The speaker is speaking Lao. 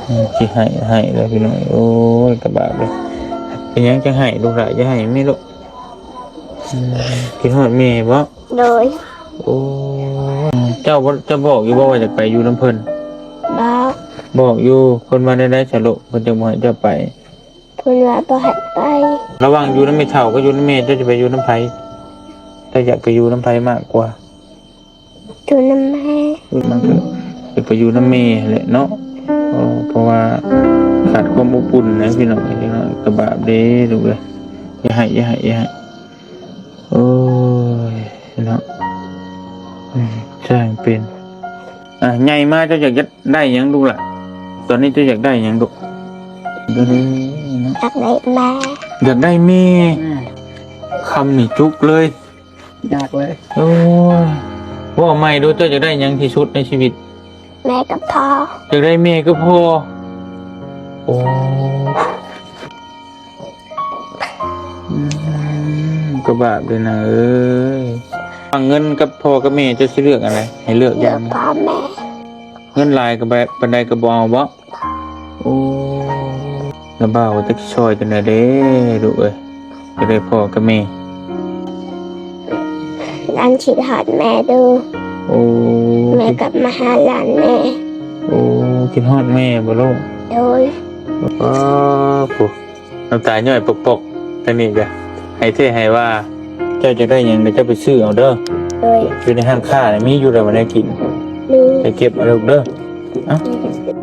ອືມ ຊິໄຫ້ ໄຫ້ແລ້ວພີ່ນ້ອງ. ໂອ້ຍ ກະບາບເລີຍ. ເປັນຫຍັງຈັ່ງໄຫ້ລູກຫຼ້າ? ຢ່າໄຫ້ແມ່ລູກ. ອືມ ຄິດຮອດແມ່ບໍ? ໂດຍ. ໂອ້ ເຈົ້າບໍ່ ເຈົ້າບອກຢູ່ບໍ່ວ່າຢາກໄປຢູ່ນຳເພິ່ນ? ບອກ. ບອກຢູ່. ເພິ່ນວ່າແນວໃດຊະລູກ? ເພິ່ນຈຶ່ງບໍ່ໃຫ້ເຈົ້າໄປ? ເພິ່ນວ່າບໍ່ໃຫ້ໄປ. ລະຫວ່າງຢູ່ນຳແມ່ເຖົ້າກັບຢູ່ນຳແມ່ ເຈົ້າຈະໄປຢູ່ນຳໃຜ? ເຈົ້າຢາກໄປຢູ່ນຳໃຜມາກກວ່າ? ຢູ່ນຳແມ່. ມັນກໍຢາກໄປຢູ່ນຳແມ່ຫັ້ນແຫຼະເນາະ. ເອີ ເພາະວ່າຂາດຄວາມອົບອຸ່ນນະພີ່ນ້ອງ. ເດັກນ້ອຍກະບາບເດ້ລູກເອີຍ. ຢ່າໄຫ້ ຢ່າໄຫ້ ຢ່າໄຫ້. ໂອ້ຍ ເນາະ. ອືມ ຊ່າງເປັນ. ອ່າ ໃຫຍ່ມາເຈົ້າຢາກ ຢາກໄດ້ຫຍັງລູກຫຼ້າ? ຕອນນີ້ເຈົ້າຢາກໄດ້ຫຍັງລູກ? ຢາກໄດ້ແມ່. ຢາກໄດ້ແມ່. ອືມ ຄຳນີ້ຈຸກເລີຍ. ຢາກເລີຍ. ໂອ້ຍ ເວົ້າໃໝ່ດູ ເຈົ້າຢາກໄດ້ຫຍັງທີ່ສຸດໃນຊີວິດ? ແມ່ກັບພໍ່. ຢາກໄດ້ແມ່ກັບພໍ່. ໂອ້ ອືມ ກະບາບເດ້ນາເອີຍ. ຫວ່າງເງິນກັບພໍ່ກັບແມ່ ເຈົ້າຊິເລືອກອັນໃດ? ໃຫ້ເລືອກຢ່າງໜຶ່ງ. ເລືອກພໍ່ແມ່. ເງິນຫຼາຍກໍແບບປານໃດກໍບໍ່ເອົາບໍ? ໂອ້ ລະບ່າວຈັກຊິຊ່ອຍຈັ່ງໃດເດ້ລູກເອີຍ. ຢາກໄດ້ພໍ່ກັບແມ່. ຫຼານຄິດຮອດແມ່ດູ. ໂອ້ ແມ່ກັບມາຫາຫຼານແດ່. ໂອ້ ຄິດຮອດແມ່ບໍລູກ? ໂດຍ. ໂອ້ ໂຫ ນ້ຳຕາຍ້ອຍປົກໆ ທາງນີ້ກະໄຫ້ແທ້ໄຫ້ວ່າ. ເຈົ້າຢາກໄດ້ຫຍັງ ດຽວເຈົ້າໄປຊື້ເອົາເດີ. ໂດຍ. ຢູ່ໃນຮ້ານຄ້ານະ ມີຢູ່ແລ້ວແນວກິນ. ມີ. ໄປເກັບເອົາລູກເດີ. ເອົ້າ.